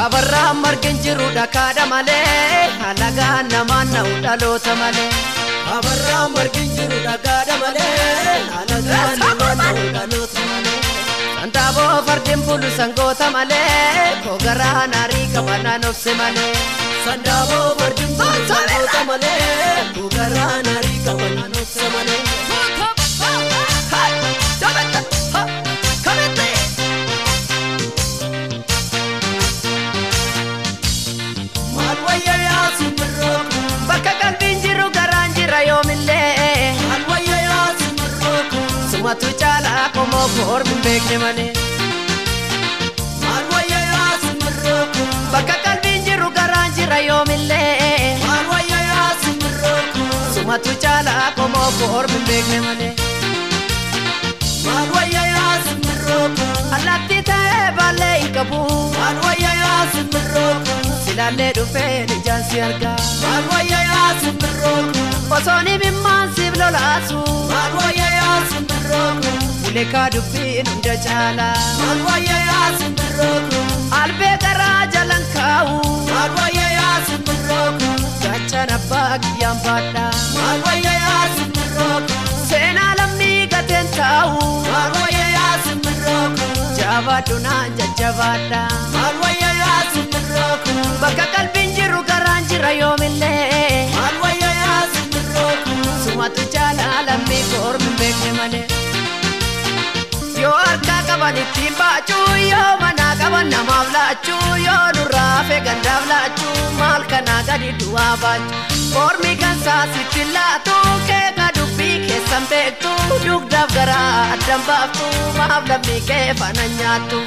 Kaabarraa margi hin jiru dhakaadha malee, alagaan namaan na'u dhaloota malee. Kaabarraa margi hin jiru dhakaadha malee, alagaan namaan na'u dhaloota malee. Sandaaboo fardeen bulu sangoota malee, koogaraa naarii qabanaan obse malee. Sandaaboo fardeen bulu sangoota malee, koogaraa naarii qabanaan obse malee. Maal wayya yaa simbirroo koo? Bakka qalbiin jiru garaan jira yoomillee. Maal wayya yaa simbirroo koo? Sumatu caalaa qomoo koormi hin beekne malee. Maal wayya yaa simbirroo koo? Bakka qalbiin jiru garaan jira yoomillee. Maal wayya yaa simbirroo koo? Sumatu caalaa qomoo koormi hin beekne malee. Maal wayya yaa simbirroo koo? Allaattii ta'ee baallee hin qabu. Maal wayya yaa simbirroo koo? Silaallee dhufeen ijaan si argaa. Maal wayya yaa simbirroo koo? Osoo ni mimmaan siif lolaasu. Maal wayya yaa simbirroo koo? Ulekaa dubbiin hunda caalaa. Maal wayya yaa simbirroo koo? Albee garaa jalan kaa'u. Maal wayya yaa simbirroo koo? Gaachana abbaa kiyyaan baadhaa. Maal wayya yaa simbirroo koo? Seenaa lammii gateen taa'u. Maal wayya yaa simbirroo koo? Jabaadhu naan jajjabaadha. Maal wayya yaa simbirroo koo? Bakka qalbiin jiru garaan jira yoomillee. Maal wayya yaa simbirroo koo? Sumatu caalaa lammii koormi hin beekne malee. Yoo harkaa qaban ittiin baachuu, yoo manaa qaban namaaf laachuu, yoo nurraa hafe gandaaf laachuu, maal kanaa gadi du'aa baachuu. Koormi gansaa sitti laatu, keeka dubbii keessan beektu, dugdaaf garaa addan baaftu, maaf lammii kee faana nyaattu.